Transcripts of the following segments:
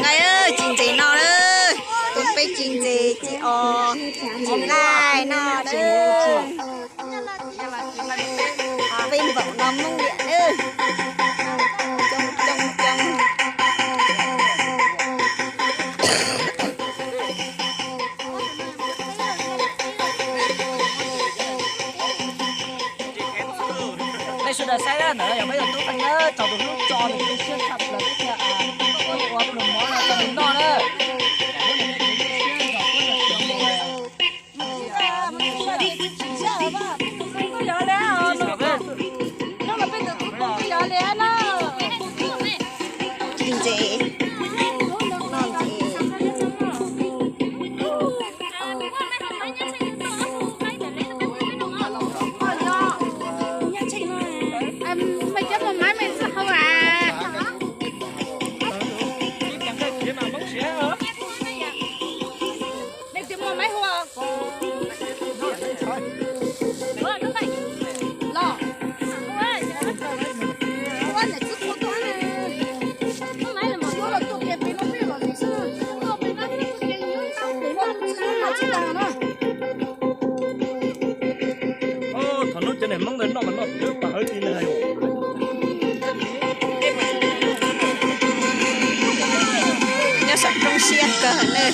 Nqaij, tsis ntses no na. Tus peb tsis ntses tsis os, tsis nqaij no na. Peb npaum no Hmoob liam na. Coob coob coob. Nej sawv daws saib na, ntawm no yog peb tus tub Feej na, txog tus hlub tso nws siab tshaj plaws thiab, ua pluas mov no rau nws noj na. Ntses, noj ntses. Thaum no cov niag Hmoob ntawd noj mas noj twb pam hawv ti na. Nyob saum roob siab kawg na,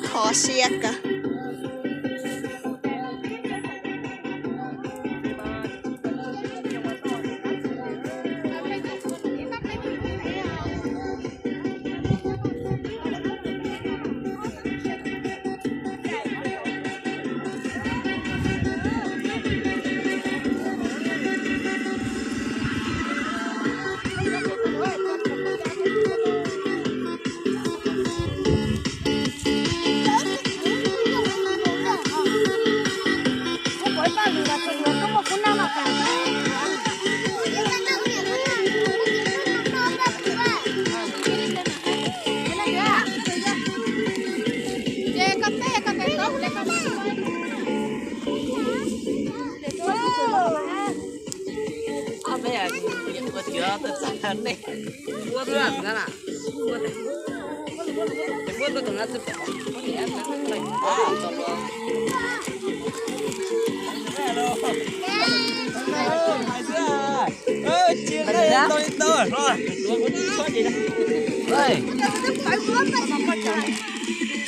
kho siab kawg.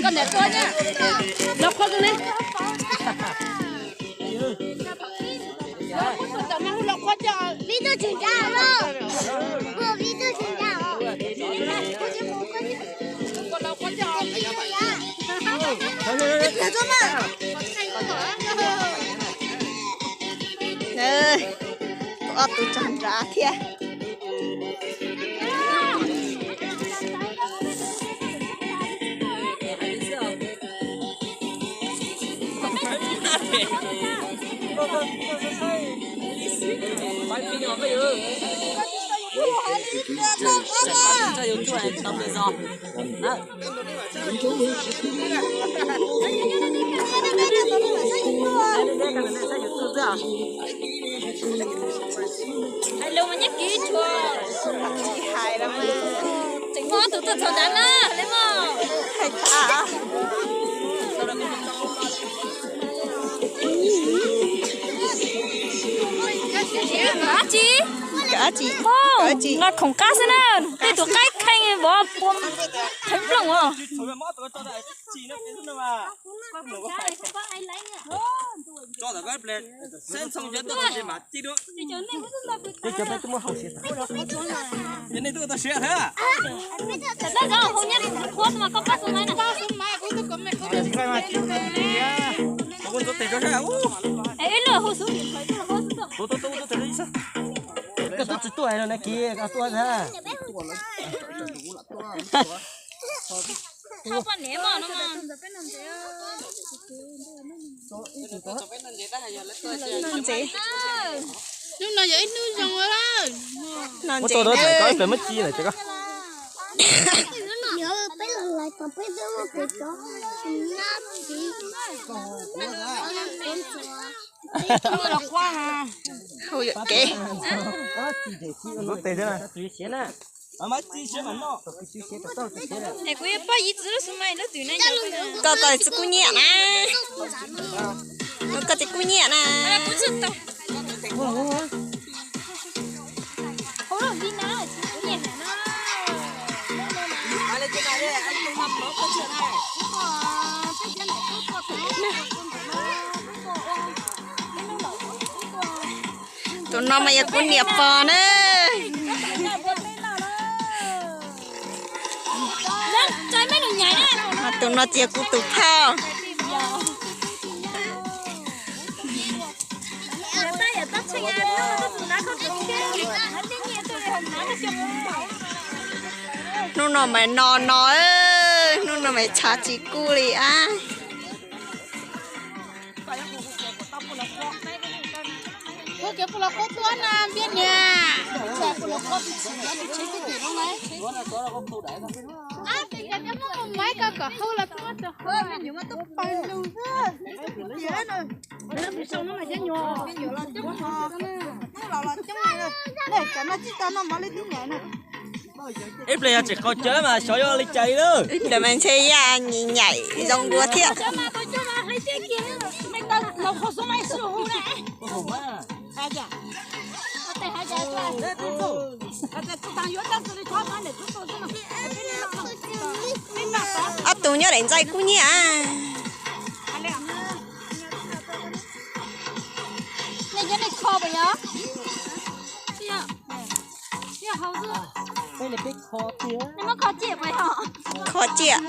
Koj niam tuaj na, los qhua tus ne. Vib tuaj tsis nrad los, vib tuaj tsis nrad os. Ob tug tsaug nrad thiab. Hais lus mas nyob kiv tshua. Tsis hais lawm mas. Tseem muaj ob tug tuaj txog nrad na, le mog. Hais tas. Dab tsi? Dab tsi? Nqa khoom qab xwb na, tej tus qaib kheej vov pua theeb plooj os. Koj twb tsis tuaj no na, kiv koj tuaj na. Noj ntses. Hnub no yog ib hnub zoo lawm. Noj ntses na. Peb lug Hauj yuam kev. Es kuv yuav poj ib txwv lub xu mai lub twm na. Koj koj txwv kuj nyiam na. Koj txwv kuj nyiam na. Tus no mas yog kuv niam pog na. Tus no ces kuv tus phauj. Hnub no mas no no, hnub no mas tshav tsis kuj li ab. Ib pliag yog tsis qaug cawv mas xyov yuav li cas li lawm. Ib pliag mas ntshe yaj nyaim zoo dua thiab. Ob tug nyob daim ntxaij kuj nyiam. Kho ciaj.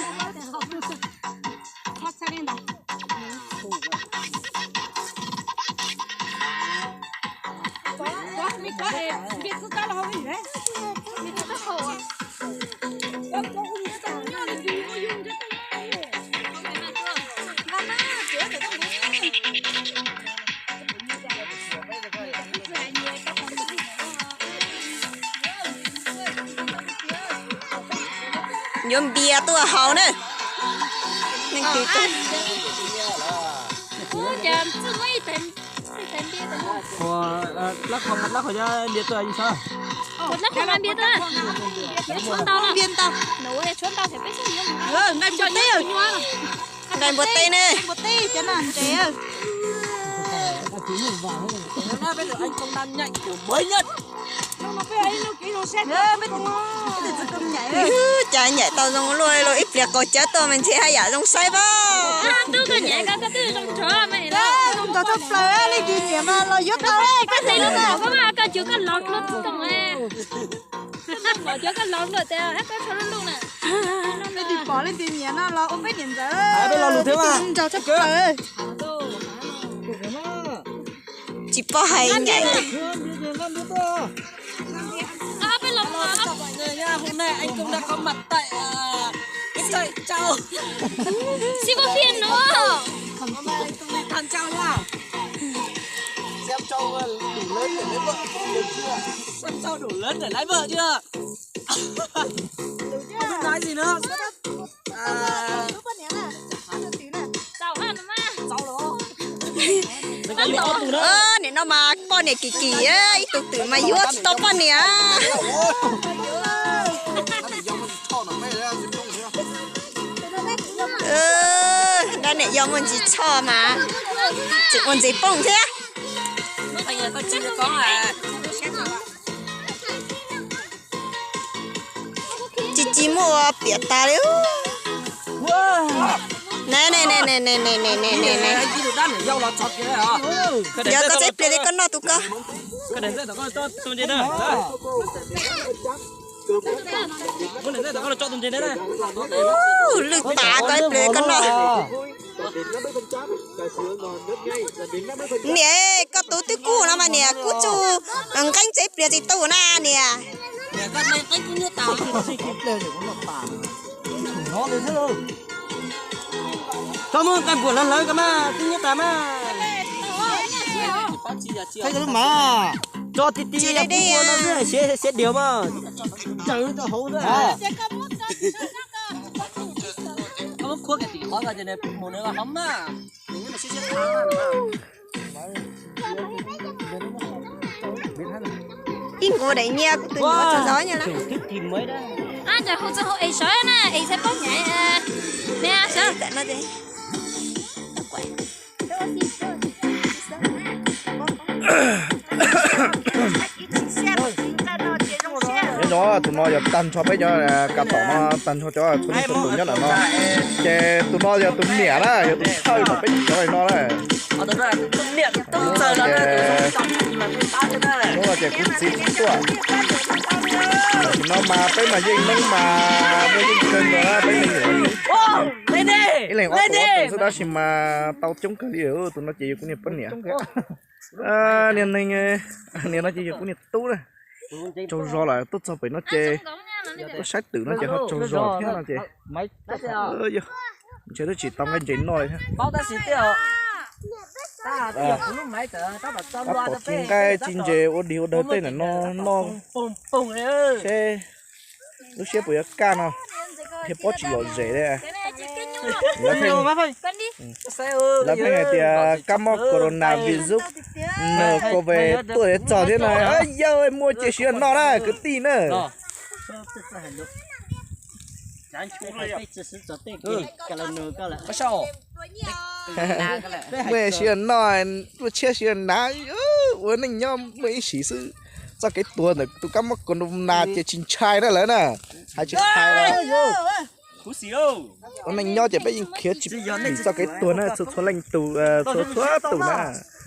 Yuav npias tuaj haus na. Leej twg tuaj? Nqaij npua teb ne. Cas nyaim tau zoo luaj los ib pliag qaug cawv tuaj mas ntshe haj yam zoo saib pab. Peb pom leej twg nyiam no los ua peb niam ntxawm. Nraug tshaj plaws. Tsis paub hais nyaim. Nim no mas poj niam kim kim, ib tug twm mas yuav tsis tau poj niam. Dab niam yau muaj ntsis tshoj mas tseem ua ntxiv pooj thiab. Tsis tsis muaj ua piam tas li. Yog koj txeeb pliag li koj noj tus koj. Lwj tas koj ib pliag li koj noj. Niam, koj tus twb kub no mas niam, kub tsuj nqeeb txeeb pliag tsis tu na niam. Koj muab nqaij npuas hlawv hlawv koj mas twb nyob tas mas. Tso ti ti no xwb, siav diav mas. Tsaws rau hauv xwb. Khuab kiag tim qhov ko ces nws mus nws ho maj, nws siab siab tag. Ib nqus daim nyiaj kuv twb nyuam txog zov nyiaj lawm. Ab, cas hu txog hu es sawv na, es txhais paub nyaiv, ne sawv. Nyob zoo, tus no yog tag nrho peb cov kav tom no, tag nrho cov txhua leej txhua tus nyob ntawm no. Ces tus no yog tus niam na, yog tus thawj tom peb cov no na. Hnub no ces kuv txiv tuaj, tam sim no mas peb mas yeej noob mas muaj yeej kawg nkaus na, peb me nyuam ib leeg ob tug xwb tab sis mas tau coob kawg li. Tus no ces yog kuv niag poj niam. Niag neeg, niag no ces yog kuv niag tub na. Tsaug zog lawm, tuaj txog pem no ces tuaj saib twm no ces ho tsaug zog thiab no ces. Ntshe twb tsis tau nqaij ntses noj li thiab. Tab tom ci nqaij ci ntses ua dig ua dawg tej ntawm no noj seb lub siab puas yuav kaj no, thiaj paub tsis lom zem li. Lawv pheej hais tias kab mob corona virus no covid tuaj yuav txog thiab no. Yawg muaj ces siv noj na kwv tij na. Muaj siv noj, muaj tshiab siv hnav, ua neej nyob muaj ib siv xwb. Txoj kev tuag ntawm tus kab mob corona ces tsis ntshai na lawm na. Hais tsis hais los ua neej nyob ces peb yeej khiav tsis pim txoj kev tuag na, txhua txhua leej tus, txhua txhua tus na.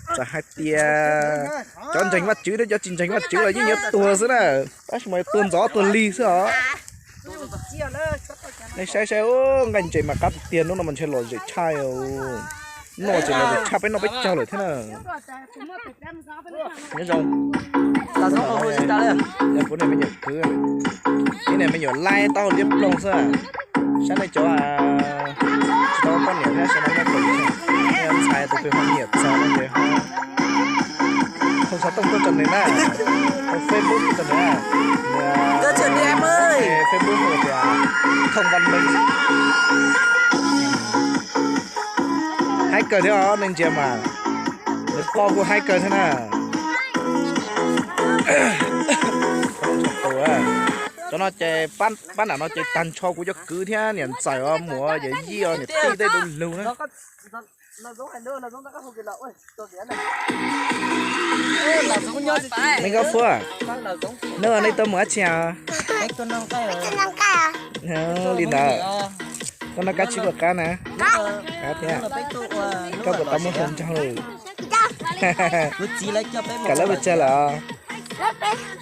Txawm hais tias cov ntseeg Vajtswv thiab cov tsis ntseeg Vajtswv los yeej yuav tuag xwb na, tab sis mas yuav tuag ntxov tuag lig xwb os. Nej saib saib, nqaij ntses mas qab tiag tiag, hnub no mas ntshe lom zem tshaj. Noj ces lom zem tshaj peb noj peb caug lawm thiab na. Nyob zoo, yog kuv niag me nyuam kwv, ib niag me nyuam laib taub hau liab ploog xwb. Saib nej cov tsis tau poj niam thiab sawv daws nej pom, nej ntxhais tus twg ho nyiam txog no ces ho hu xov tooj tuaj rau nws na, hu Facebook tuaj rau nws na. Facebook hu tias Thoom Vaj Meej. Haib kawg thiab os, nej ntsia mas, nws qo kuj haib kawg thiab na. Cov no ces pab nram no ces tag nrho kuv cov kwv thiab niam ntxawm os, muam yawm yij os, niam tij tej du lug na. Neb Nkauj Fuab, neb tau mus dab tsi os? Li ntawd, koj noj kab tsib puas qab na? Qab thiab. Koj puas tau muaj hluas nraug lawm? Kawm lab pes tsawg lawm?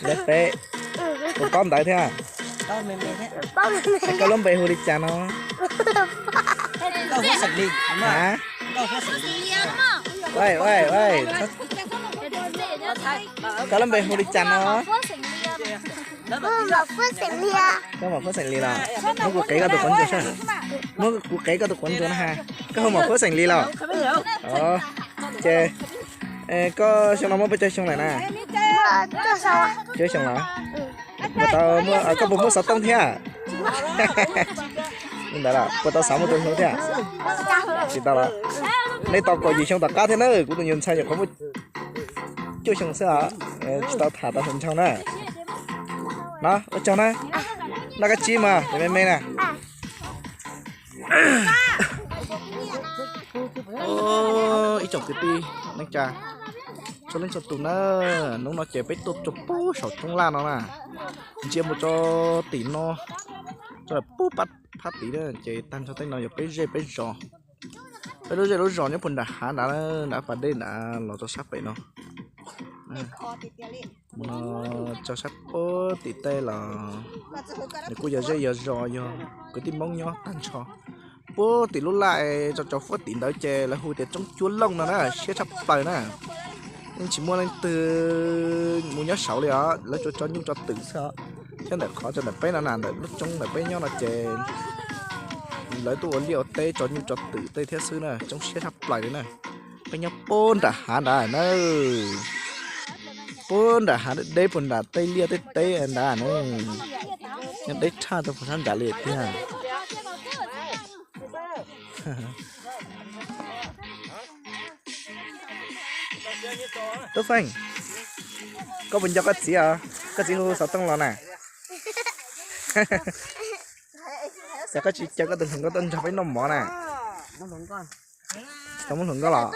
Lab peb. Puas paub ntawv thiab? Koj lub npe hu li cas no? Koj lub npe hu li cas no? Koj Maum Fuab Xeem Lis los? Muab kuv qev koj tus quav ntsuag saib. Muab kuv qev koj tus quav ntsuag na ha. Koj hu Maum Fuab Xeem Lis los? Ces koj xyoo no muaj pes tsawg xyoo lawm na? Cuaj xyoo los? Puas tau, koj puas muaj xov tooj thiab? Li ntawd los puas tau xav muaj tus hlub thiab? Tsis tau los? Nej tau kaum yim xyoo tom qab thiab na, kuv tus nyuag ntxhais nyuam qhuav muaj cuaj xyoo xwb os, tsis tau tham tau hluas nraug na. No ua tsaug na, noj kab tsib mas cov me me na. Ib tsoom kwv tij neej tsa, txhua leej txhua tus na, hnub no ces peb tuaj txog puag saum roob laj no na, ntsia mus rau tim no, rau puag phab tid na ces tag nrho tej no yog peb zej peb zos. Peb lub zej lub zos nyob puag nram hav nrad, nrad pas dej nrad los rau sab pem no. Mus no rau sab puag tim tej los nws kuj yog zej yog zos, yog kwv tij Hmoob nyob tag nrho. Puag tim lub laj rau rau puag tim ntawd ces lawv hu tias roob Cuab Looj no na, siab tshaj plaws na. Yeej tsis muaj leej twg mus nyob saud li os, lawv tsuas tso nyuj tso twm xwb os. Thiab ntawm qhov rau ntawm peb no na, ntawm lub roob ntawm peb nyob no ces lawv tuaj ua liaj ua teb tso nyuj tso twm tej thiab xwb na, roob siab tshaj plaws li na. Peb nyob puag nram hav nrad na, puag nram hav deb deb puag nram tej liaj tej teb nrad na, nyob deb tshaj rau puag sab nrad li tiag. Tub Feej, koj puas nco koj txiv os? Koj txiv hu xov tooj los na. Ces koj tsis caw koj tus hluas nkauj tuaj nrog peb noj mov na? Tau muab hluas nkauj los.